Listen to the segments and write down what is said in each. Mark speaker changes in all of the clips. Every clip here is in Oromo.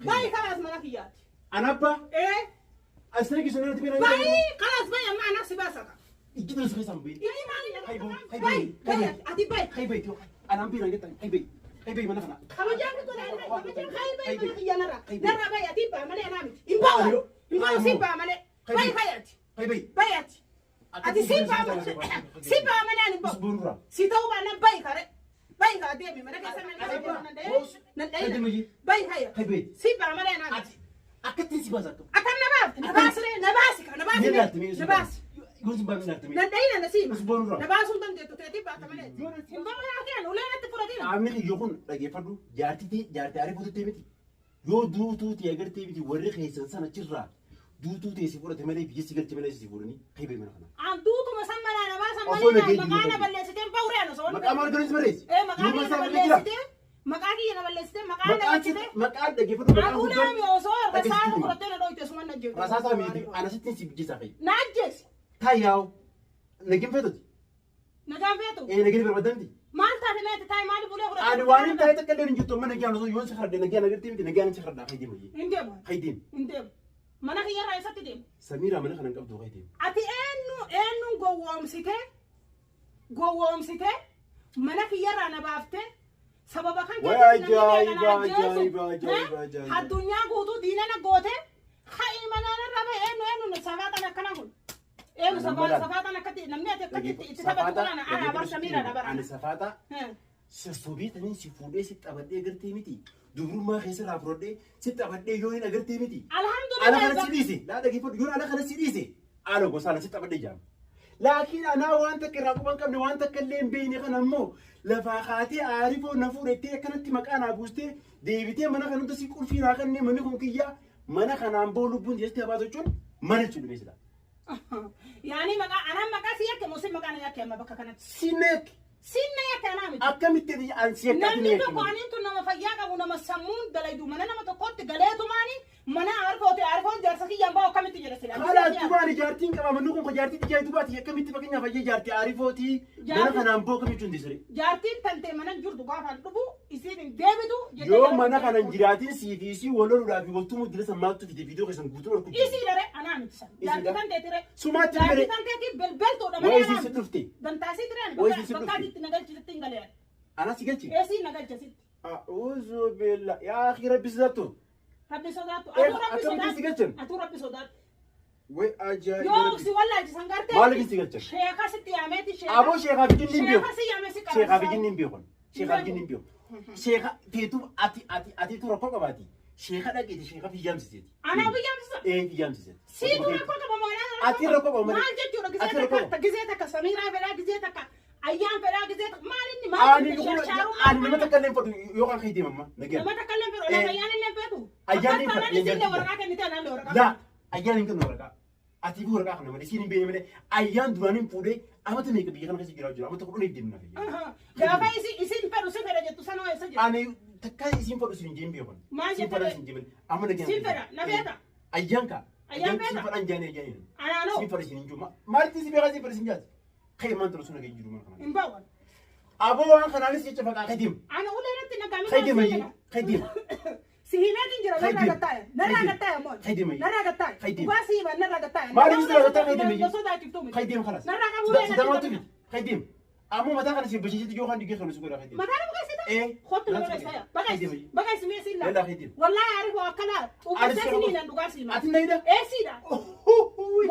Speaker 1: Bayi kalaas mana kiyyaati.
Speaker 2: An abbaa
Speaker 1: Ee
Speaker 2: asirra keessan irratti beekan.
Speaker 1: bayi kalaas bayi amma anas si baasa ka.
Speaker 2: Ijji dhala keessan bayi.
Speaker 1: Inni maali nama
Speaker 2: Hayi
Speaker 1: bayi
Speaker 2: hayi
Speaker 1: bayi ati bayi.
Speaker 2: Hayi bayi anaan beekan jettan hayi bayi hayi bayi mana kana.
Speaker 1: Kabajaan kun tola kabajaan hayi bayi mana kiyya narra narra bayi ati baa malee anaa miti. Hin bahu hin bahu si baa malee bayi hayi ati
Speaker 2: Hayi bayi.
Speaker 1: bayi ati. Ati si baa malee si baa malee ani hin bahu.
Speaker 2: Isbuun
Speaker 1: Si ta'uu baannaan bayi kare. Bayi kaa deemi mana keessa nan nan dhayina. Bayi haya.
Speaker 2: Hayi bayi.
Speaker 1: Si baa malee anaa miti.
Speaker 2: Ati akkattiin si baasa akkam.
Speaker 1: Akkam na baafte na baasiree na baasi ka na baasi
Speaker 2: Ni laalti mee
Speaker 1: na baasi.
Speaker 2: Yoon si baafne laalti mee.
Speaker 1: Nan dhayina na siima.
Speaker 2: Usboon irraa.
Speaker 1: Na baasuun dandeettu teetii baata malee. Hin bahu yaa keen ulee natti fudhatina.
Speaker 2: Qaamni kiyyo kun dhageeffadhu jaartii ta'e jaartii aaree fuutettee miti. Yoo duutuu ta'e agartee miti warri keessan sana achirraa duutuu ta'e si fudhate malee biyya si galche malee si fuudhanii hayi bayi mana kana.
Speaker 1: An duutuma san manaa na baasan
Speaker 2: Osoo
Speaker 1: malee
Speaker 2: nageenyi
Speaker 1: maqaa na
Speaker 2: jiru
Speaker 1: balleessitee hin bahu reenu osoo.
Speaker 2: Maqaa maal godhani si barreessi?
Speaker 1: Ee maqaa
Speaker 2: Jiruma
Speaker 1: kiyya na
Speaker 2: isaa malee jira.
Speaker 1: balleessitee maqaa kiyya na balleessitee maqaa na
Speaker 2: Maqaan
Speaker 1: balleessitee.
Speaker 2: maqaan dhageeffadhu maqaan
Speaker 1: Akuun
Speaker 2: guddaan
Speaker 1: aami osoo rasaasa fudhattee na dhoyte suma na jeetu.
Speaker 2: rasaasaa miti anasittiin si bijjeessaa fa'i.
Speaker 1: Na ajjeesi.
Speaker 2: Taayyaa'u nagin feetuti.
Speaker 1: Nagaan feetu.
Speaker 2: Ee nagin barbaadan miti.
Speaker 1: Maal taate meeti taa'e maali bulee fudhattee?
Speaker 2: Ani waan hin taa'e takka illee hin jirtu amma nagaan osoo yoon si hardhe nagaan agartee miti nagaan si hardhaa fa'i deema.
Speaker 1: Hin deemu.
Speaker 2: Fa'i deema.
Speaker 1: Hin deemu. Mana kiyyarraa eessatti deemu?
Speaker 2: Samiiraa mana kana hin qabdu fa'i deema.
Speaker 1: Ati eenyu eenyuun gowwoomsitee gowwoomsitee mana kiyyarraa na baaftee sababa kan
Speaker 2: Way
Speaker 1: keetti namni
Speaker 2: ajaa'iba,
Speaker 1: kana ajjeesu,
Speaker 2: ajaa'iba, ajaa'iba,
Speaker 1: eh?
Speaker 2: ajaa'iba.
Speaker 1: Addunyaa guutuu diina na goote ha'i manaan irra bahe eenyu eenyu safaatan akkana kun eenyu
Speaker 2: Ana malaan.
Speaker 1: safaatan akkatti namni ati akkatti itti taphatu kun ana ana bar samiira na bara.
Speaker 2: Ani safaataa sossobeetaniin si fuudhee si taphadhee agartee miti. Dubrummaa keessa irraa fudhadhee si taphadhee yoo hin agartee miti. Ala kana si
Speaker 1: Alhamdulillah.
Speaker 2: dhiise. Laa dhageeffadhu yoo ala kana si dhiise. Ala gosa ala si taphadhee jaama. Laakiin anaa waan takka irraa quban qabne waan takka illee hin beekne kana ammoo lafaa kaatee aarifoo na fuudhettee akkanatti maqaa naa buustee deebitee mana kana hunda si qulfii naa kennee manni kun kiyyaa mana kanaan boo lubbuun jettee habaatu jechuun mana jechuudha beeksisa.
Speaker 1: Yaani maqaa anaan maqaa si yakke moo si maqaa na yakke amma bakka kanatti?
Speaker 2: Sineek
Speaker 1: Sinna yakke anaa miti.
Speaker 2: akkamitti an si akka
Speaker 1: Namni tokko aniin tun nama fayyaa qabu nama sammuun dalaydu mana nama tokkotti galeetumaani mana arfooti arfoon jaarsa kiyyaan bahu akkamitti jedha sila.
Speaker 2: Haala attumaan ijaartiin qaba manni kun jaartii ijaa baati akkamitti fakkeenyaaf ayyee jaartii aarifootii mana kanaan boo akkamitti hundi siree.
Speaker 1: Jaartiin tantee mana hin jirtu gaafa dhufu isiin hin deebitu jettee
Speaker 2: Yoo
Speaker 1: gara
Speaker 2: mana kana hin jiraatin sii fi isii wal loluudhaaf waltumuu dila sammaattu fide viidiyoo keessan guutuun ol kujje.
Speaker 1: Isii dare anaa miti san. Jaartii tantee tire.
Speaker 2: Sumaatti
Speaker 1: Jaartii
Speaker 2: fide.
Speaker 1: tanteetii belbeltuudha
Speaker 2: Waa
Speaker 1: malee
Speaker 2: isii
Speaker 1: anaa
Speaker 2: si
Speaker 1: miti.
Speaker 2: dhufte.
Speaker 1: Dantaasii tireen
Speaker 2: Waa isii si
Speaker 1: bakka
Speaker 2: dhufte.
Speaker 1: itti nagalchitetti hin galee.
Speaker 2: Anaa si galchi.
Speaker 1: Eesii nagalche sitti.
Speaker 2: A'uuzu billa yaa akhi rabbi sodaattu.
Speaker 1: Rabbi sodaattu.
Speaker 2: Eh,
Speaker 1: Atuu rabbi
Speaker 2: akkamitti si
Speaker 1: sodaattu.
Speaker 2: galchan?
Speaker 1: Atuu rabbi sodaattu.
Speaker 2: Way ajaa'iba.
Speaker 1: Yoo si wallaalchisan gartee.
Speaker 2: Maaliif si galchan?
Speaker 1: Sheeka sitti yaameeti sheeka.
Speaker 2: Aboo sheekaa fi jinni hin beeku.
Speaker 1: Sheeka si yaame si
Speaker 2: Sheekaa fi
Speaker 1: qarasa.
Speaker 2: jinni hin beeku. Sheekaa fi jinni hin beeku. Sheeka teetu ati ati ati tu rakkoo qabaati. Sheeka dhaqeeti sheeka fi yaamsiseeti.
Speaker 1: Anaa biyyaamsisa.
Speaker 2: Ee fi yaamsiseeti.
Speaker 1: Siitu rakkoo qaba maanaa
Speaker 2: Ati rakkoo qaba malee.
Speaker 1: Maal jechuudha
Speaker 2: Ati
Speaker 1: gizee
Speaker 2: rakkoo
Speaker 1: takka
Speaker 2: qaba.
Speaker 1: gizee takka Samiiraa fedhaa gizee takka ayyaan fedhaa gizee takka maal inni
Speaker 2: Ani
Speaker 1: maal
Speaker 2: ani nama takka illee hin fudhu yookaan kan deemamma amma nagaan.
Speaker 1: Nama takka illee hin fedhu
Speaker 2: Eh.
Speaker 1: ayyaan illee hin fedhu.
Speaker 2: Ayyaan hin
Speaker 1: Akka
Speaker 2: fedhu,
Speaker 1: taanaan isiillee
Speaker 2: ayyaan
Speaker 1: waraqaa kennite anaan illee waraqaa.
Speaker 2: Laa ayyaan hin kennu waraqaa. Ati fi waraqaa kana malee siin hin beekne malee ayyaan duraan hin fuudhee amata meeqa biyya kana keessa jiraa jira amata kudhaniif deemna fayyada.
Speaker 1: Gaafa isin isin fedhu si fedha jettu sanoo eessa jira?
Speaker 2: Ani takka isiin fudhu siin jeen beekon.
Speaker 1: Maal
Speaker 2: Siin
Speaker 1: jette
Speaker 2: fedha
Speaker 1: bee?
Speaker 2: siin jeen amma nagaan.
Speaker 1: Siin fedha, na feeta?
Speaker 2: Ayyaan kaa.
Speaker 1: Ayyaan
Speaker 2: Siin
Speaker 1: feeta?
Speaker 2: fedhan jaanii ayyaan.
Speaker 1: Anaanoo
Speaker 2: Siin fedha siin hin jiru. Maalitti si beekaa siin fedha siin jaati? Ka'e maan tolu sun nagaan jiru mana kana.
Speaker 1: hin ba'u.
Speaker 2: Aboo waan kanaanis jecha faqaa ka'e deemu.
Speaker 1: Ana ulee irratti nagaa
Speaker 2: Ka'e deema iyyuu. Ka'e deema.
Speaker 1: Si himeetiin jira
Speaker 2: Ka'e
Speaker 1: narraa
Speaker 2: deema.
Speaker 1: gattaa'e narraa gattaa'e ammoo
Speaker 2: Ka'e deema iyyuu.
Speaker 1: narraa gattaa'e
Speaker 2: Ka'e deema.
Speaker 1: dhugaa si hima narraa gattaa'e.
Speaker 2: Maaliif si gattaa'e ka'e deema
Speaker 1: Na
Speaker 2: iyyuu?
Speaker 1: sodaachiftuu miti.
Speaker 2: Ka'e deema kanas.
Speaker 1: Narraa qabu ulee
Speaker 2: Sidamaatu miti. Ka'e deema. Ammoo mataa kana si bashiisitti yookaan diggee kana si godhaa ka'e deema.
Speaker 1: Mataa nama keessatti
Speaker 2: Eh.
Speaker 1: Kottu nama keessa yaa.
Speaker 2: Ka'e deema iyyuu.
Speaker 1: Baga isin mi'a siin
Speaker 2: Yallaa
Speaker 1: laa.
Speaker 2: ka'e deema.
Speaker 1: Wallaahi ariifoo akkana
Speaker 2: Ani
Speaker 1: uffisee
Speaker 2: si
Speaker 1: siniin an dhugaa siima.
Speaker 2: Ati nayida?
Speaker 1: Eesiidha.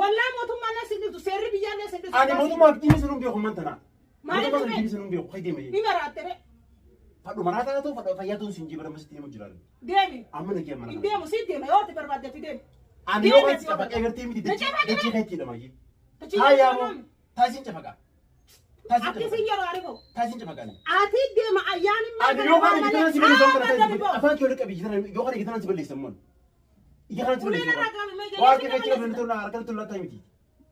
Speaker 1: Wallaahi mootummaan illee sin dhiftu seerri biyyaa illee sin dhiftu.
Speaker 2: Ani mootummaaf diinii sun beeku man tanaa.
Speaker 1: Maaliif
Speaker 2: Mootummaa
Speaker 1: hin
Speaker 2: diinii sun beeku ka'e deema
Speaker 1: Ni
Speaker 2: iyyuu.
Speaker 1: maraatte re.
Speaker 2: Fadhu maraa taatoo fadhu fayyaa tuun siin jibara masitti himu jiraatu.
Speaker 1: Deemi.
Speaker 2: Amma nagee mana.
Speaker 1: Hin deemu siin deema yoo ati barbaaddetti deemi.
Speaker 2: Ani yoo kan si cafaqee agartee miti
Speaker 1: Na cafaqee
Speaker 2: dachee kan itti hidhama iyyuu.
Speaker 1: Dachee
Speaker 2: Haa
Speaker 1: kan
Speaker 2: yaaboo
Speaker 1: itti
Speaker 2: taasiin cafaqaa. Taasiin
Speaker 1: Akki sin
Speaker 2: cafaqaa.
Speaker 1: yeroo ariifoo.
Speaker 2: Taasiin cafaqaa.
Speaker 1: Ati deema ayyaan hin
Speaker 2: Ani yoo kan ija si balleessan kana taasiin afaan kee walitti qabi yoo kan ija si balleessan mon. Ija kana si
Speaker 1: Ulee
Speaker 2: balleessan.
Speaker 1: narraa qabi mee
Speaker 2: Waa
Speaker 1: jedhee
Speaker 2: harka kee qabi tola harka tola ta'i miti.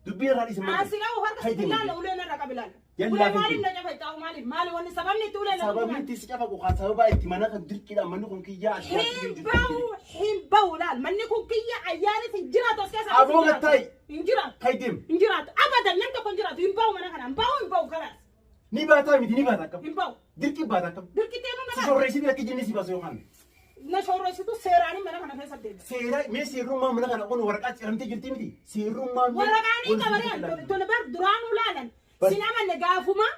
Speaker 2: Dubbii irraa dhiisan malee.
Speaker 1: Asi qabu harka sitti ilaala ulee narraa qabi ilaala.
Speaker 2: Yallaa
Speaker 1: Ulee
Speaker 2: ka'e
Speaker 1: maaliif
Speaker 2: deema.
Speaker 1: na cafaqaa maaliif maali wanni sababni itti ulee na
Speaker 2: Sababni itti si cafaqu haa sababa itti mana kan dirqiidhaan manni kun kiyyaa ati
Speaker 1: Hin bahu hin bahu laal manni kun kiyya ayyaanis hin jiraatu as keessa.
Speaker 2: Aboo gattaa'i.
Speaker 1: Hin jiraatu.
Speaker 2: Ka'e deema.
Speaker 1: Hin jiraatu. Abadan nam tokko hin jiraatu. Hin bahu mana kana. Hin bahu hin bahu kalaas.
Speaker 2: Ni baataa miti ni baata akkam.
Speaker 1: Hin bahu.
Speaker 2: Dirqii baata akkam.
Speaker 1: Dirqitee nu
Speaker 2: Si
Speaker 1: nama.
Speaker 2: sorreessiti akka jinni si baasu yookaan.
Speaker 1: Na shorreessitu seeraanii mana kana keessa deema.
Speaker 2: Seera mee seerummaa mana kana kun waraqaa ciramtee jirti miti. Seerummaa mee.
Speaker 1: Waraqaanii qabaree tole bar duraanuu laalan. Sin amanne gaafuma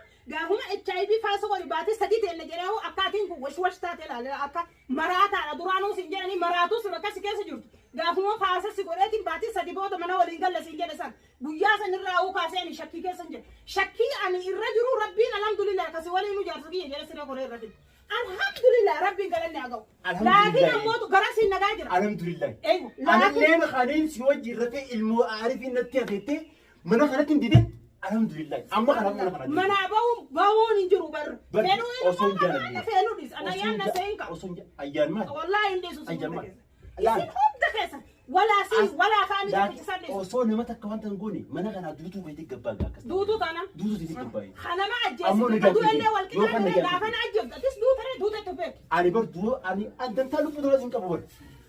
Speaker 1: HIV faasa godhi baatee sadii ta'e jedhee akkaatiin kun wash wash taate laala akka maraataadha duraanuu sin jedhanii maraatuu sun akkasi keessa jirtu. Gaafuma faasa si godheetiin baatee sadii booda mana waliin galle sin jedhe san guyyaa san irraa uu kaasee ani shakkii keessa hin jedhe. Shakkii ani irra jiru rabbiin alhamdulillah akkasi waliin nu jaarsa kiyya jedhe siree godhee irra jiru. Alhamdulillah rabbiin galanne haa ga'u. Laakiin ammoo gara siin nagaa jira.
Speaker 2: Alhamdulillah.
Speaker 1: Eeyu laakiin
Speaker 2: Analleen kaniin si wajjin rafee ilmoo aarifiin natti hafettee mana kanatti hin didin. Alhamdulillah. Amma kanaaf mana kana.
Speaker 1: Manaa bahuun hin jiru barru.
Speaker 2: Barri
Speaker 1: Fedhuu
Speaker 2: osoo
Speaker 1: ilmoo
Speaker 2: hin jaalanne.
Speaker 1: qabaanne fedhuu dhiis. Ana yaanna seen qabu.
Speaker 2: Osoo hin ayyaan maali?
Speaker 1: Wallaahi hin dhiisu isin
Speaker 2: Ayyaan
Speaker 1: hunda
Speaker 2: maali?
Speaker 1: keessa. Isin hunda keessa. Walaa si walaa kaanii tokkicha san dhiisu.
Speaker 2: Osoo nama takka wanta hin goone mana kanaa duutuu keetti gabbaa akkas.
Speaker 1: Duutuu taana.
Speaker 2: Duutuu keetti gabbaa.
Speaker 1: Kanama
Speaker 2: Ammoo
Speaker 1: ajjeesi.
Speaker 2: ni
Speaker 1: Ka du'ellee wal
Speaker 2: Yoo kan
Speaker 1: qixaa
Speaker 2: nagaa
Speaker 1: gaafa na ajjeeftu. Atis duutare duutetu beeku.
Speaker 2: Ani bar du'oo ani dantaa lubbuu tola hin qabu bar.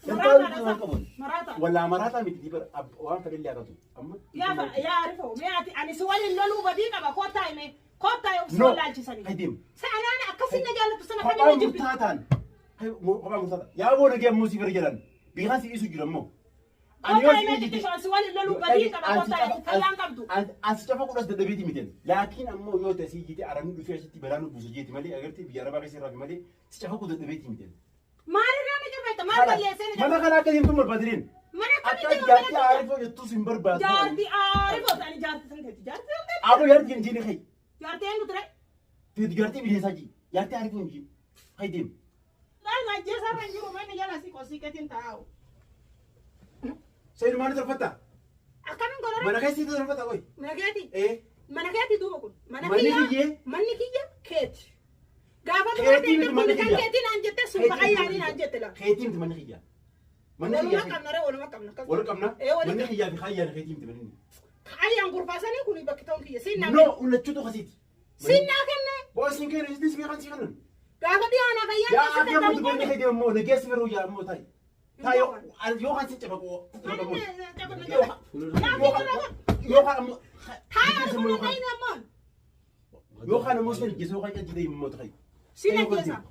Speaker 2: Dantaa lubbuu tola hin qabu.
Speaker 1: Maraata.
Speaker 2: Walaa maraataa miti bar waan fedhe illee haa Amma.
Speaker 1: Yaa Arifoo mee ati ani si waliin loluu badii qaba kottaa hime kottaa si
Speaker 2: No.
Speaker 1: wallaalchisanii.
Speaker 2: Hayidim.
Speaker 1: Sa'anaan akkasin na jaallattu sana
Speaker 2: Kophaa
Speaker 1: kamiin na jibbitu.
Speaker 2: murtaa ta'an. Kophaa murtaa ta'an. Yaa boo nagee ammoo si bira jedhan. Beekaan si dhiisu jira ammoo.
Speaker 1: Kottaa himee xixiqqoo si waliin loluu badii qaba kottaa hime fayyaan qabdu.
Speaker 2: Asi cafa kudhas dadhabeeti miten. Laakiin ammoo yoo ta'e si jite aramni dhufee asitti balaa nu buusa jeeti malee agartee biyya arabaa keessa irraa malee si cafa kudhas dadhabeeti miten.
Speaker 1: Maalirraa na jabbeetta maal balleessee na
Speaker 2: Mana
Speaker 1: jabbeetta.
Speaker 2: kana akka deemtu barbaadeen.
Speaker 1: Mana
Speaker 2: Akka
Speaker 1: akkamitti
Speaker 2: jaartii
Speaker 1: mana
Speaker 2: aarifoo jettus hin barbaadu.
Speaker 1: Jaartii aarifoo ta'ani jaartii san teeti jaartii san teeti.
Speaker 2: Aboo jaartii hin jiini kai.
Speaker 1: Jaartii eenyu ture?
Speaker 2: Teeti jaartii bineensaa jii. Jaartii aarifoo hin jiini. Kai deemu.
Speaker 1: Laal ajjeesaa irra hin jiru manni jala si qosiiqetiin taa'u.
Speaker 2: Sayyid maal tolfatta?
Speaker 1: Akkamiin godhara?
Speaker 2: Mana keessa tolfatta qoy.
Speaker 1: Mana keeti.
Speaker 2: Ee.
Speaker 1: Mana keeti duuba kun. Mana
Speaker 2: Manni
Speaker 1: kiyya.
Speaker 2: kiyyee?
Speaker 1: Manni kiyya keeti. Gaafa
Speaker 2: Keetii
Speaker 1: dura
Speaker 2: miti
Speaker 1: deemte
Speaker 2: manni
Speaker 1: kun kan
Speaker 2: kiyya.
Speaker 1: keetii naan jette sun
Speaker 2: Keetii miti
Speaker 1: fa'aa
Speaker 2: manni
Speaker 1: yaanii naan
Speaker 2: kiyya.
Speaker 1: jette laa.
Speaker 2: Keetii miti manni kiyya. Manni
Speaker 1: Waluma
Speaker 2: kiyya.
Speaker 1: qabna ree waluma qabna.
Speaker 2: Wal qabna.
Speaker 1: Ee wal
Speaker 2: Manni
Speaker 1: qabna.
Speaker 2: kiyyaa fi kaayyaan keetii miti manni.
Speaker 1: Kaayyaan gurbaasanii kun bakki ta'uun kiyya. Siin naa
Speaker 2: No,
Speaker 1: kenne.
Speaker 2: ullachuutu kasiiti.
Speaker 1: Siin naa kenne.
Speaker 2: Boosiin keenya isinis beekan si kanan.
Speaker 1: Gaafa dhiyaana fayyaan
Speaker 2: Yaa
Speaker 1: keessa
Speaker 2: akka mutu
Speaker 1: dadhabuu
Speaker 2: boonni
Speaker 1: qabne.
Speaker 2: keetii ammoo nageessi biroo yaa ammoo taa'i. Taa'i yoo kan si cabaqu. Yoo kan ammoo. Yoo kan ammoo sin geessu yoo kan jidee immoo ta'i.
Speaker 1: Siin ajjeesa.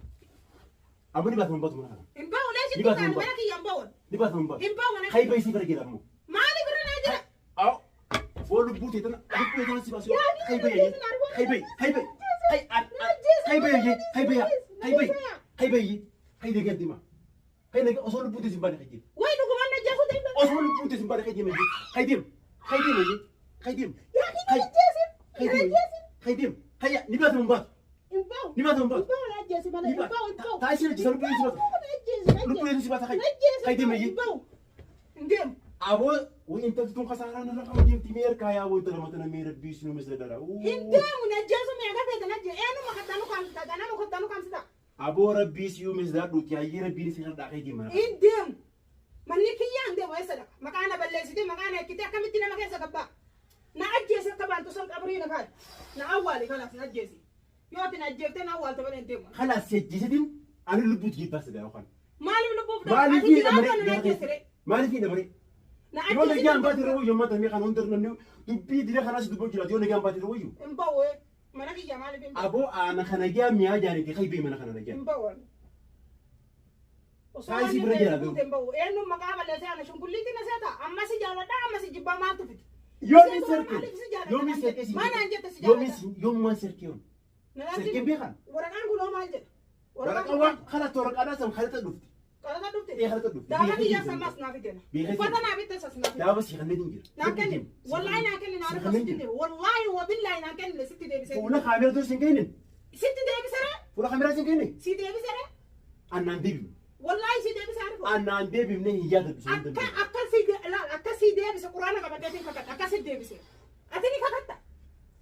Speaker 2: Ammoo ni baatu baatu mana kana.
Speaker 1: Hin bahu lee sitti taane mana kiyya hin bahu.
Speaker 2: Ni baatu baatu.
Speaker 1: Hin bahu mana
Speaker 2: Kai bai si bara ammoo.
Speaker 1: Maali bira naa jira?
Speaker 2: Aw. Boo lubbuu ta'e tana lubbuu ta'e tana si baasu. Kai bai kai bai kai bai kai kai bai kai bai kai bai kai bai kai nagaa deema. Kai nagaa osoo lubbuu ta'e si baane kai deema.
Speaker 1: Wayi dhugumaan na jeesu deema.
Speaker 2: Osoo lubbuu ta'e si baane kai deema kai deema kai deema kai deema.
Speaker 1: Yaa kiyya na jeesi.
Speaker 2: Kai
Speaker 1: Na
Speaker 2: deema
Speaker 1: jeesi.
Speaker 2: kai deema kai ni baatu hin baatu
Speaker 1: Hin bahu.
Speaker 2: ni baatu hin baatu.
Speaker 1: Hin bahu na jeesi malee. Hin bahu hin bahu.
Speaker 2: Taa'ii si ajjeesa lubbuu si baata. Lubbuu si baata kai kai deema.
Speaker 1: Hin bahu. Hin deemu.
Speaker 2: Aboo intalti tun kasaaraan irra qaba deemti mee harkaa yaa wayita lama tana mee rabbii isin uume sadara.
Speaker 1: Hin deemu na jeesu mee aga feete na jee. Eenyuma kattanu kaamsita ganama kattanu kaamsita.
Speaker 2: Aboo rabbii si uume sadaadhuuti hayyee rabbiin isin har'aa kai deema.
Speaker 1: Hin deemu. Manni kiyya hin deemu eessa dhaqa? Maqaa na balleessite maqaa na eekkite akkamitti nama keessa gabbaa? Na ajjeese akka baantu san qabrii na kaadhi. Na awwaali kalaas na ajjeesi. Yoo ati na ajjeefte na awwaalte malee hin deemu.
Speaker 2: Kalaas si ajjeesetiin ani lubbuuti jibbaa sadaa yookaan.
Speaker 1: Maaliif lubbuuf dhaqa?
Speaker 2: Maaliif
Speaker 1: Ati
Speaker 2: hidha
Speaker 1: jiraatu na
Speaker 2: malee?
Speaker 1: ajjeesire.
Speaker 2: Maaliif hidha malee?
Speaker 1: Na
Speaker 2: Yoo nagaan baate
Speaker 1: ajjeesite.
Speaker 2: irra wayyu ammaa tamee kan hunda namni dubbii dira kanaas dubboo jiraatu yoo nagaan baate irra wayyu.
Speaker 1: Hin bahu mana kiyya maaliif hin bahu?
Speaker 2: Aboo ana kana gaa mi'aa jaaniti kai bee mana kana nagaan.
Speaker 1: Hin bahu. Osoo
Speaker 2: Taa'ii si
Speaker 1: manni
Speaker 2: bira jira
Speaker 1: guute hin bahu. Eenyuun maqaa balleessee ana shunkulliitti na seeta. Amma si jaaladha amma si jibbaa maaltu fiti?
Speaker 2: Yoomi serke
Speaker 1: Maaliif si jaalladha?
Speaker 2: yoomi serke si
Speaker 1: Maal naan jette si
Speaker 2: yoomi
Speaker 1: jaalladha?
Speaker 2: yoomumaan serke yoon serke beekan.
Speaker 1: Waraqaan kun hoo maal jedha?
Speaker 2: Waraqaa waan kana waraqaadhaa san kalata dhufti.
Speaker 1: Qalata dhufte.
Speaker 2: Ee kalata dhufti.
Speaker 1: Daaba kiyya sammas naaf fidena.
Speaker 2: Beekaa
Speaker 1: Uffata
Speaker 2: jira.
Speaker 1: naa bitte sas naaf fidena.
Speaker 2: Daaba si kanneen hin jira.
Speaker 1: Naan kenni. Wallaahi naan kenni naan
Speaker 2: Si
Speaker 1: rufa
Speaker 2: kanneen
Speaker 1: sitti
Speaker 2: jira.
Speaker 1: deebi. Wallaahi wabillaahi naan kenni sitti deebisee.
Speaker 2: Fuula kaameraa dur sin kennin.
Speaker 1: Sitti deebisere?
Speaker 2: Fuula kaameraa sin kennin.
Speaker 1: Si deebisere?
Speaker 2: Annaan deebifne.
Speaker 1: Wallaahi si deebise arfu.
Speaker 2: Annaan deebifne hin yaadadhu sun
Speaker 1: Akka akka si laal akka si deebise quraana qabadheetiin kakadha akka si deebise. Ati ni kakatta.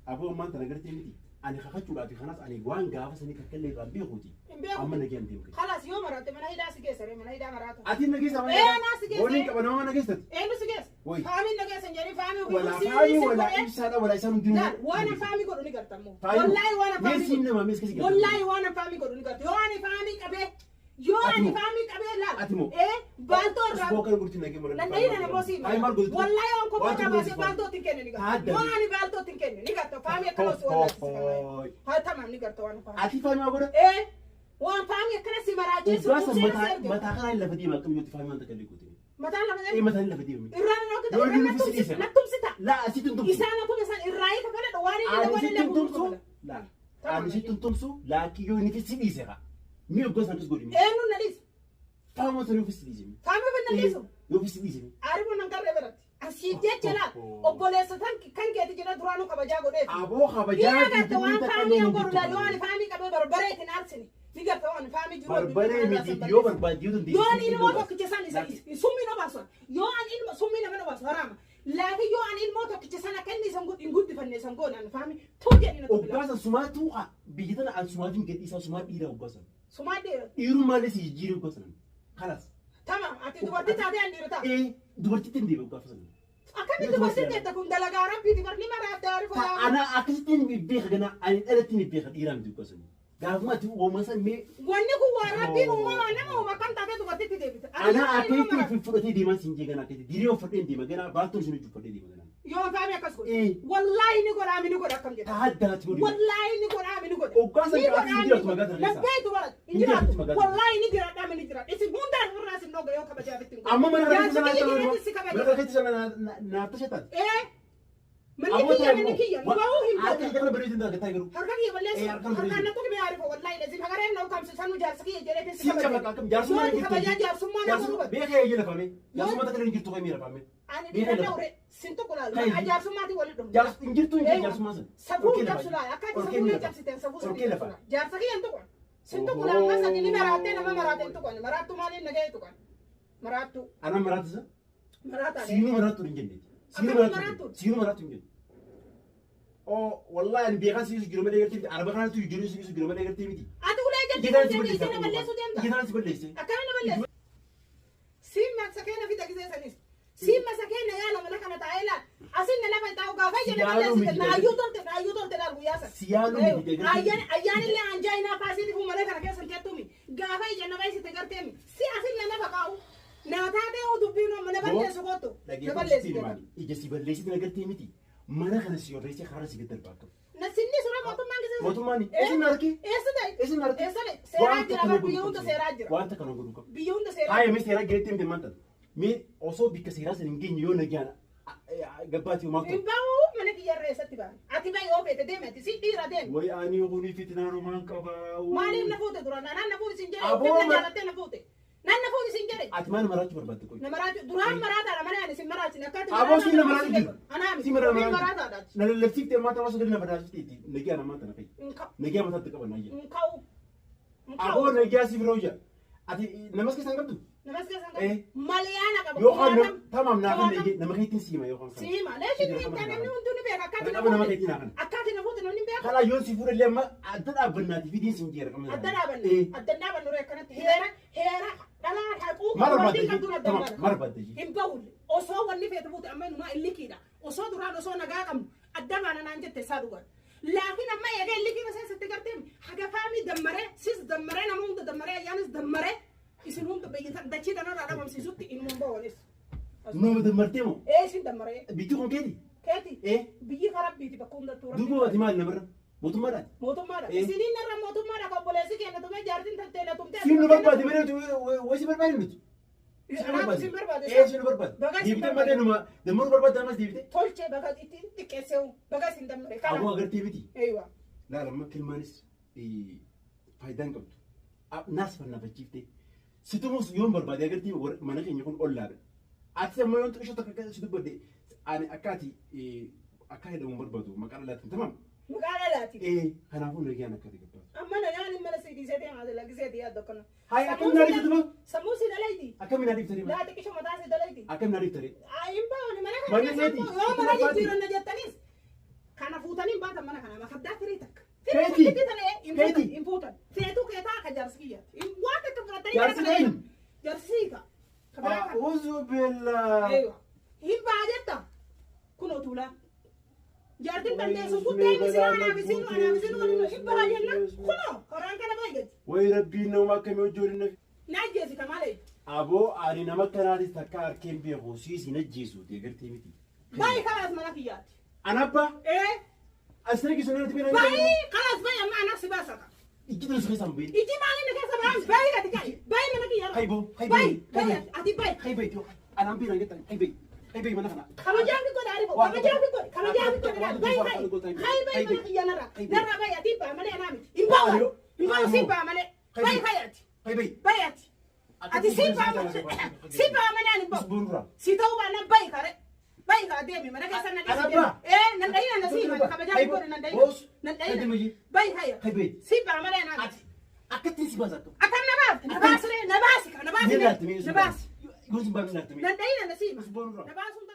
Speaker 2: Aboo ammaan tana gartee miti. Ani kakachuudhaaf kanas ani waan gaafa sanii kakkallee irraan beekuuti.
Speaker 1: Hin beeku.
Speaker 2: Amma nagaan deemu.
Speaker 1: Khalaas yoo maraate mana hidhaa si geessa mana hidhaa maraata.
Speaker 2: Ati na geessa
Speaker 1: Ee, naa si geessa.
Speaker 2: Waliin qaba nama na geessati.
Speaker 1: Eenyu si geessa?
Speaker 2: Wayi.
Speaker 1: Faamiin na geessa hin jedhin faamii
Speaker 2: Walaa
Speaker 1: ofii
Speaker 2: faayii
Speaker 1: si
Speaker 2: walaa
Speaker 1: godhee.
Speaker 2: ibsaadha walaa isaan hundinuu.
Speaker 1: Laal waan faamii godhu ni garta ammoo.
Speaker 2: Faayii.
Speaker 1: Wallaahi waan faamii
Speaker 2: Meesiin
Speaker 1: godhu.
Speaker 2: nama mees keessa garta.
Speaker 1: Wallaahi waan faamii godhu ni garta. Yoo ani faamii qabee yoo
Speaker 2: Ati
Speaker 1: ani
Speaker 2: moo?
Speaker 1: faamii qabee laal.
Speaker 2: Ati moo?
Speaker 1: Ee baaltoo irraa.
Speaker 2: Isboo kan gurti nagee mara.
Speaker 1: Danda'ina nama sii
Speaker 2: Faayii maal godhu?
Speaker 1: Wallaahi waan kophee
Speaker 2: Waan
Speaker 1: irraa baasee
Speaker 2: godhu?
Speaker 1: baaltoo ittiin kenne ni garta.
Speaker 2: Adda.
Speaker 1: Yoo ani baaltoo ittiin kenne ni garta. Faamii akkana osoo wallaalchise. Haa tamam ni garta waan faamii.
Speaker 2: Ati faayii maal godha?
Speaker 1: Ee Waan faamii akkana si maraachee si
Speaker 2: Dhugaasa
Speaker 1: tumsee si
Speaker 2: mataa
Speaker 1: erge.
Speaker 2: mataa kanaan lafa deema akkam yoo faamii waan takka illee goote.
Speaker 1: Mataan lafa
Speaker 2: Ee
Speaker 1: deema.
Speaker 2: mataan lafa deema.
Speaker 1: Irraan na hojjeta.
Speaker 2: Yoo
Speaker 1: Irraan
Speaker 2: inni
Speaker 1: na
Speaker 2: si
Speaker 1: tumsita.
Speaker 2: dhiise.
Speaker 1: Na tumsita.
Speaker 2: Laa asitti hin tumsu.
Speaker 1: Isaan na tumsan irraa hiika fedha waan inni
Speaker 2: Ani
Speaker 1: na
Speaker 2: sitti
Speaker 1: godhe
Speaker 2: hin tumsu. Laa ani sitti hin tumsu laakki yoo inni si dhiise haa. Mi oggaa sanis godhi.
Speaker 1: Eenyuun na dhiisa?
Speaker 2: Faama sana yoo si dhiise.
Speaker 1: Faamii ofin na dhiisu?
Speaker 2: Yoo si dhiise.
Speaker 1: Aarifoon nan garree biratti. Asii jecha laa obboleessa kan keeti jedha duraanuu kabajaa godheef.
Speaker 2: Aboo kabajaa
Speaker 1: Ni agarta waan faamii an godhu laal yoo ani faamii qabee barbaree itti naarsine. Ni garta waan faamii jiru.
Speaker 2: Barbaree miti yoo barbaadde yoo dandeesse.
Speaker 1: Yoo ani ilmoo tokkicha san isa summii na baasu. Yoo ani ilma summii nama na baasu haraama. Laakiin yoo ani ilmoo tokkicha san akka inni isan hin guddifanne isan goone ani faamii tuu jedhi na tuqila.
Speaker 2: Oggaasa sumaatu biyya tana an sumaatiin gadhiisaa sumaa dhiiraa oggaasa.
Speaker 1: Sumaa dhiira.
Speaker 2: Dhiirummaallee si jijjiiree oggaasa. Kalas.
Speaker 1: Tamam ati dubartii taatee an dhiira ta'a.
Speaker 2: Ee dubartittiin deebi'e oggaasa sana.
Speaker 1: Akkamitti dubartiin teetta kun dalagaa rabbiiti barni maraatti aarifoo yaa.
Speaker 2: Ana akkasittiin beeka gana ani dhalattiin beeka dhiiraa miti oggaasa. Gaafuma ati uumama san mee
Speaker 1: Wanni kun waan rabbiin uumamaa nama uuma akkam taatee dubartitti deebita.
Speaker 2: ana akkasitti fudhatee deemaa siin jee gana akkasitti diree uffadhee deema gana baattuun isin uffadhee deema gana.
Speaker 1: Yoo faami akkas godhe.
Speaker 2: Ee.
Speaker 1: Wallaahi ni godha ami ni godha akkam jedha.
Speaker 2: Taaddaati godhi.
Speaker 1: Wallaahi ni godha ami ni godha.
Speaker 2: Oggaa san
Speaker 1: Ni
Speaker 2: gaafa
Speaker 1: godha
Speaker 2: hin
Speaker 1: ami ni
Speaker 2: jiraattu
Speaker 1: godha.
Speaker 2: magaalaa keessa.
Speaker 1: Nabbeetu barat. Hin
Speaker 2: Hin jiraattu
Speaker 1: jiraattu.
Speaker 2: magaalaa.
Speaker 1: Wallaahi ni jiraadha ami ni jiraadha. Isin hundaan irraa isin dhoga yoo kabajaaf ittiin godhe.
Speaker 2: Amma mana kana keessa
Speaker 1: Jaarsi kiyya
Speaker 2: sana
Speaker 1: jireetti si kabaja.
Speaker 2: mana kana keessa sana naaf tashataati.
Speaker 1: Ee. Manni kiyya manni kiyya. Nu bahuu hin
Speaker 2: Akka
Speaker 1: danda'u.
Speaker 2: kana bareedu hin argataa garuu.
Speaker 1: Harka kiyya balleessu.
Speaker 2: Ee, harkaan
Speaker 1: Harkaan
Speaker 2: balleessu.
Speaker 1: na tuqime aarifo wallaahi lazim hagareen na ukkaamsu sanu jaarsi kiyya jedhee si
Speaker 2: Si
Speaker 1: kabaja.
Speaker 2: cafaqa akkam jaarsummaa
Speaker 1: Yoo ati kabajaa jaarsummaa na godhu batte.
Speaker 2: Beekee eeyyee lafame. Jaarsummaa takka hin jirtu kamii lafame.
Speaker 1: Ani
Speaker 2: Beekee
Speaker 1: dhiira
Speaker 2: lafa.
Speaker 1: ure sin tuqu laalu.
Speaker 2: Kai.
Speaker 1: Maqaa jaarsummaati walitti dhumna.
Speaker 2: Jaars hin jirtu hin jirtu jaarsummaa sana.
Speaker 1: Safuu hin cabsu laala. Akka ati safuu hin cabsiteen safuu
Speaker 2: Olkee
Speaker 1: sin
Speaker 2: lafa.
Speaker 1: cabsu laala. Jaarsa kiyya hin tuqan. Sin tuqu laala. Ammas ati ni maraattee nama maraatte hin tuqan. Maraattuu maaliin nagahee tuqan? Maraattuu.
Speaker 2: Anaan maraatu isa.
Speaker 1: Maraataa.
Speaker 2: Siinuu maraattu hin jenne. Siinuu
Speaker 1: Akkamiin
Speaker 2: maraattu.
Speaker 1: maraattu?
Speaker 2: Siinuu maraattu hin jenne. Oo wallahi ani beekaa siisu jiru malee gartee miti. Araba kanatu jiru siisu jiru malee gartee miti.
Speaker 1: Ati ulee
Speaker 2: Ija tanaan si
Speaker 1: jetti
Speaker 2: balleessa.
Speaker 1: na balleessuu deemta.
Speaker 2: Ija tanaan si balleesse.
Speaker 1: Akkamiin na balleessa? Siin maksakee na fida gisee sanis. Siin masakee na yaala mana kana taa'ee laal. Asin na lafa taa'u gaafa ija na
Speaker 2: Siyaaluu
Speaker 1: balleessite.
Speaker 2: miti
Speaker 1: Na ayyuu tolte na ayyuu tolte laal guyyaa sana.
Speaker 2: Siyaaluu miti gartee.
Speaker 1: Ayyaan illee anjaa inaa faasiiti kun mana kana keessa hin teettuumi. Gaafa ija na balleessite garteemi. Si asin na lafa kaa'u. Na taatee oo dubbiin amma na balleessu kottu. Na
Speaker 2: Dhageeffatu
Speaker 1: balleessite.
Speaker 2: sitti maali? Ija si balleessite na gartee miti. Mana kana si horreessee karaa si gad darbaa qabu.
Speaker 1: Na sinni sura mootummaan gisee.
Speaker 2: Mootummaan isin arge.
Speaker 1: Eessa ta'e?
Speaker 2: Isin arge.
Speaker 1: Eessa ta'e? Seeraa jira bar biyya hunda seeraa jira.
Speaker 2: Wanta kana godhuu qabu.
Speaker 1: Biyya hunda seeraa
Speaker 2: Haaya mee seeraa gireetti himte maanta. Mee osoo bikka seeraa sana hin geenye yoo nagaan gabbaati homaa
Speaker 1: Hin
Speaker 2: ta'u.
Speaker 1: bahu mana kiyyarra eessatti bahan? Ati bahi yoo feete deemi ati si dhiira deemi.
Speaker 2: Wayi ani kuni fitinaan homaan qabaa.
Speaker 1: Maaliif na fuute duraan? Anaan na fuute sin jedhe.
Speaker 2: Aboo
Speaker 1: Ofiif na
Speaker 2: ma-
Speaker 1: jaalattee na fuute. Nan na fuute sin jedhe.
Speaker 2: Ati maal maraachuu barbaadde qoy?
Speaker 1: Na maraachuu duraan maraataadha malee ani sin maraachine akka ati
Speaker 2: Aboo siin na
Speaker 1: maraataadha
Speaker 2: maraachuu
Speaker 1: si
Speaker 2: jiru.
Speaker 1: beeku. Anaa miti.
Speaker 2: Si mara
Speaker 1: Ofiif
Speaker 2: maraachuu.
Speaker 1: maraataadha ati.
Speaker 2: Na lallabsiifte ammaa ta'uu osoo na maraachifte nagaan ammaa tana fa'i.
Speaker 1: Hin ka'u.
Speaker 2: Nagaa mataatti qaban ayya.
Speaker 1: Hin ka'u. Hin ka'u.
Speaker 2: Aboo nagaa si biroo jira. Ati namas keessan qabdu?
Speaker 1: Namas keessan
Speaker 2: Eh.
Speaker 1: qabu. Maliyaana qaba.
Speaker 2: Yookaan
Speaker 1: Kumaatama.
Speaker 2: tamaam naa kan
Speaker 1: Kumaatama.
Speaker 2: nama keetiin siima yookaan kana.
Speaker 1: Siima. Leeshin ni hin namni hunduu ni beeka. Akka ati na
Speaker 2: Qaba nama
Speaker 1: fuute.
Speaker 2: keetiin naa kana.
Speaker 1: Akka ati na fuute namni hin beeku.
Speaker 2: Kalaa yoon si fuudhallee amma adda dhaabbannaati fidiin siin jeera qabna.
Speaker 1: Adda dhaabanna. Adda dhaabannu ree akkanatti heera heera dhalaa haquu
Speaker 2: Maal
Speaker 1: dubartiin
Speaker 2: barbaadde
Speaker 1: qabduun adda
Speaker 2: Tamam
Speaker 1: baana.
Speaker 2: maal barbaadde ishee?
Speaker 1: Hin bahulle osoo wanni feete buute amma inumaa illikiidha. Osoo duraan osoo nagaa qabnu adda baana naan jette isaa dhugan. Laakiin amma eega illikii keessa sitti gartee haga faamii dammaree sis dammaree nama hunda dammaree ayyaanis dammaree isin hunda biyya dachii tanarraa dhabamsiisutti inuma hin bahuunis.
Speaker 2: Nama dammartee moo?
Speaker 1: Ee isin dammaree.
Speaker 2: Biyyi kun keeti?
Speaker 1: Keeti.
Speaker 2: Ee
Speaker 1: Biyyi karabbiiti bakka hundattuu rabbi.
Speaker 2: duuba ati maal namarra? Mootummaadhaati.
Speaker 1: Mootummaadha.
Speaker 2: Eh.
Speaker 1: Isiniin narra mootummaadha kan obboleessi keenya tumee jaartiin tantee na tumtee.
Speaker 2: Siin nu barbaade malee nuti wayii si barbaade nuti. Siin nu
Speaker 1: Anaatu
Speaker 2: barbaade.
Speaker 1: siin barbaade.
Speaker 2: Ee siin nu barbaade.
Speaker 1: Baga siin
Speaker 2: Deebitee
Speaker 1: barbaade.
Speaker 2: malee numa dammaruu barbaade ammas deebitee.
Speaker 1: Tolchee baga ittiin xiqqeesseewu baga isin dammare. Kana.
Speaker 2: Aboo agartee miti.
Speaker 1: Eeywa.
Speaker 2: Laala amma kilmaanis faayidaa hin qabdu. Naas fannaafachiiftee. Situmus yoon barbaade agartee mana keenya kun ollaadha. Ati amma yoon xiqqishoo takka akka si dubbadde ani akka ati akka jedhamu hin barbaadu maqaa dhalaatiin tamam.
Speaker 1: Maqaa dhalaati.
Speaker 2: Ee kanaafuu nagaan akka ati gabbaatu.
Speaker 1: Amma nagaan hin mana siidisee deemaa jira giseeti yaaddu akkana.
Speaker 2: Hayi akkamiin naa dhiiftu
Speaker 1: Sammuu si dalayti.
Speaker 2: Akkamiin naa dhiiftu
Speaker 1: Laa xiqqisho mataa si dalayti.
Speaker 2: Akkamiin naa dhiiftu
Speaker 1: Hin bahuun mana kana
Speaker 2: Manni
Speaker 1: keessa
Speaker 2: keeti.
Speaker 1: immoo yoo mana
Speaker 2: Itti
Speaker 1: jijjiiranna jettanis kana fuutanii hin baatan mana kana makaddaa firii takka.
Speaker 2: Keeti.
Speaker 1: Firii takka hin
Speaker 2: Keeti.
Speaker 1: fuutan hin fuutan. Feetuu keetaa akka jaarsi kiyyaatti. Waan takka fudhatanii mana
Speaker 2: Jaarsi
Speaker 1: kana
Speaker 2: eenyu?
Speaker 1: jaarsi siika. Ka biraa kana.
Speaker 2: A'uuzu billaa.
Speaker 1: Eeywa. Hin ba'a jetta. Kunoo tuulaa. Jaartiin dandeessu kun deemi sila anaaf isin anaaf isin waliin hin ba'a jenna. Kunoo karaan kana ba'i gadi.
Speaker 2: Wayi rabbiin nama akkamii hojii waliin
Speaker 1: Na ajjeesita maal eeyyu.
Speaker 2: Aboo ani nama kanaatis takka harkeen beeku siis hin ajjeesu deegartee miti.
Speaker 1: Ba'i kalaas mana kiyyaatti.
Speaker 2: An abbaa
Speaker 1: Ee
Speaker 2: as ergi sun irratti beekan.
Speaker 1: ba'i kalaas ba'i amma anaaf si baasa ka.
Speaker 2: Ijji tun si keessaan bu'in.
Speaker 1: Iji maali na keessa ba'an bayi gadi ja'i. Bayi mana kiyya.
Speaker 2: Hayboo,
Speaker 1: Bayi
Speaker 2: hayboo,
Speaker 1: bayi ati bayi.
Speaker 2: Haybee anaan biiraan jettan haybee haybee mana kana.
Speaker 1: Kabajaa fi godha arifo. Kabajaa fi godha. Kabajaa fi godha. Bayi bayi. Hayi bayi mana kiyya narra. Narra bayi ati ba'a malee anaa miti. Hin ba'u. Hin ba'u si ba'a malee. Bayi bayi ati.
Speaker 2: Haybee.
Speaker 1: Bayi ati. Ati si ba'a malee. Si ba'a malee ani ba'u.
Speaker 2: Isbuun
Speaker 1: Si ta'uu baannaan bayi kare. Bayi kare deemi mana keessa na
Speaker 2: Ana
Speaker 1: dhiisi.
Speaker 2: ba'a.
Speaker 1: Ee nan dhayina na sii malee kabajaa fi godha nan dhayina. Nan dhayina. Bayi haya.
Speaker 2: Haybee.
Speaker 1: Si ba'a malee anaa miti.
Speaker 2: Ati akkattiin si baasa akka.
Speaker 1: Akkam na baafte na baasire na baasi na baasi
Speaker 2: Ni laatti
Speaker 1: na baasi.
Speaker 2: Gosi baasi laatti.
Speaker 1: Nan dhayina na sii.
Speaker 2: Isbuun
Speaker 1: Na baasuun